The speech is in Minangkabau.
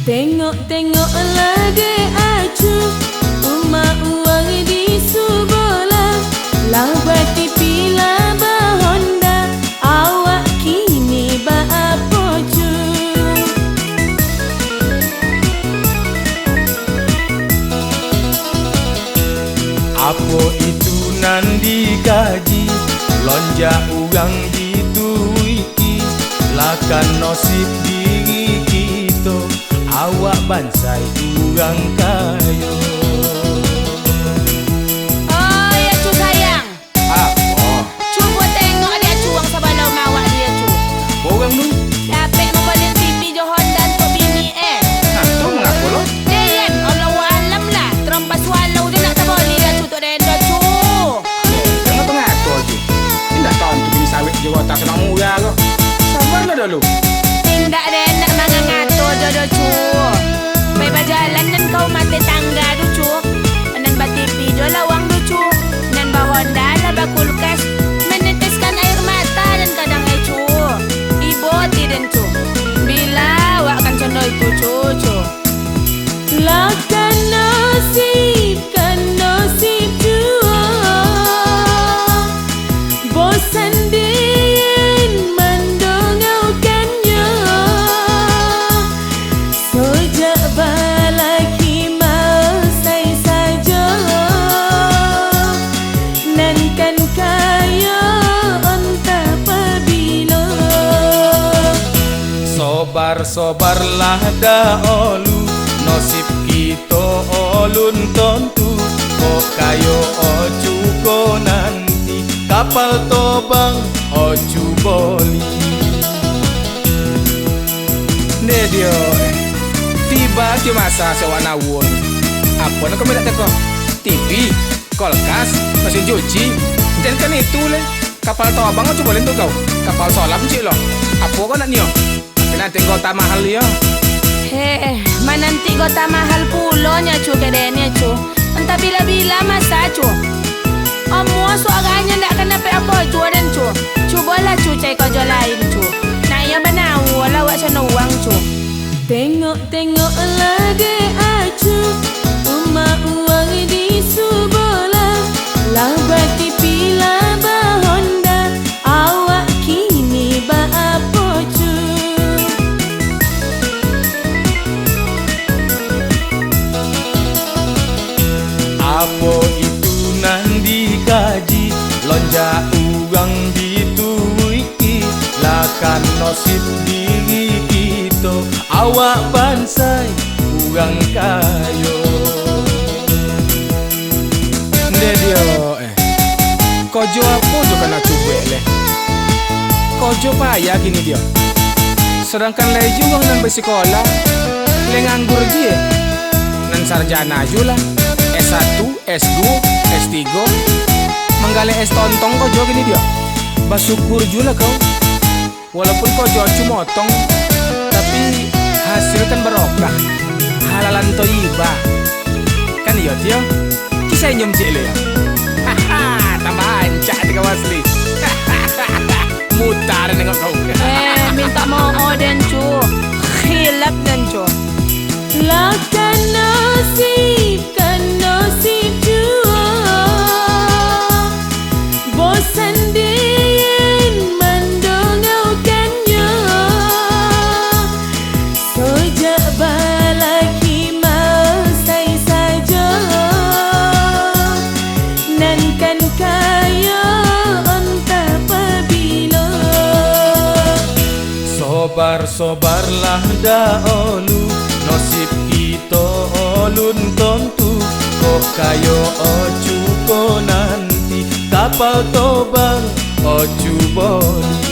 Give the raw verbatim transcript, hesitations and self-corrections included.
Tengok-tengoklah dek Acu, rumah urang di subolah, lah batipi lah bahonda, awak kini baapo, Cu? Apo itu nan dikaji, lonjak urang dituruiki, lah kan nosib diri kito, awak bansai urang kayo. Oi, Acu sayang. Apo? Cubo tengok dek Acu, urang sabalah rumah awak di Acu. Apo urang tu? Dapek mambali tipi jo Honda untuak bini, eh. Nah, tu mangapo lo? Deh, Yan, Allahu alam lah. Tarompa swallow tu nak tabali dek Acu tu den, Acu. Deh, jangan tangato, Acu. Indak tantu bini sawit jo watak sanang murah ko. Sabarlah dulu. Indak den, nak mangangato jo, Acu. Pai bajalan nan ka rumah tetangga tu, Cu. Nan batipi jo lawang tu, Cu. Nan bahonda lah bakulkas. Meneteskan air mata nan kadang ai, Cu. Ibo ati den, Cu. Bila awak kan condo itu, Cu, Cu. Lah kan nosib, kan nosib juo. Bosan den mandongokannyo. Sojak balaki mansai sajo, nan kan kayo antah pabilo. Sobar-sobarlah dahulu, nosib kito alun tantu, kok kayo Ocu ko nanti, kapal tobang Ocu boli. Ndeh dio, eh. Tibo ati masa si awak nawuo ni. Apo nan kami nak teko? Tipi, kolkas, masin cuci. Jan kan itu leh. Kapal tobang Ocu boli tu kau. Kapal solam ciek lo. Apo kau nak nio? Tapi nanti gota mahal yo. Heh, mananti gota mahal pulo nyo, Cu, kadek ni, Cu. Antah bila-bila masa, Cu. Amuah suaranyo ndak ka dapek apo juo den, Cu. Cubolah, Cu, cari karajo lain, Cu. Nak iyo banawuo lah awak sano uwang, Cu. Tengok-tengoklah dek Acu, rumah urang di subolah, lah batipi lah bahonda, awak kini baapo, Cu? Apo itu nan dikaji, lonjak urang dituruik, lah kan nosib diri kito, awak bansai urang kayo. Ndeh dio, eh. Kojo apo jo kana cubuak leh? Kojo payah kini dio. Sadangkan lai juo urang nan basikola, lai nganggur juo. Nan sarjana juo lah, S satu, S duo, S tigo, manggaleh es tontong kojo kini dio. Basyukur juo lah kau. Walaupun kojo cuma otong, tapi hasil kan barokah. Halalan toyibah. Kan iyo, Tio? Kisah inyum ciek lo yo. Tambah ancak di kawasli. Mutar nengok kau. Eh, minta maaf den, Cu. Khilaf den, Cu. Lah kan nosib, kan nosib juo. Bosan den mandongokannyo. Sojak balaki masai sajo, nan kan kayo antah pabilo. Sobar-sobarlah dahulu, nosib kito alun tontu, kok kayo Ocu ko nanti, kapal tobang Ocu boli.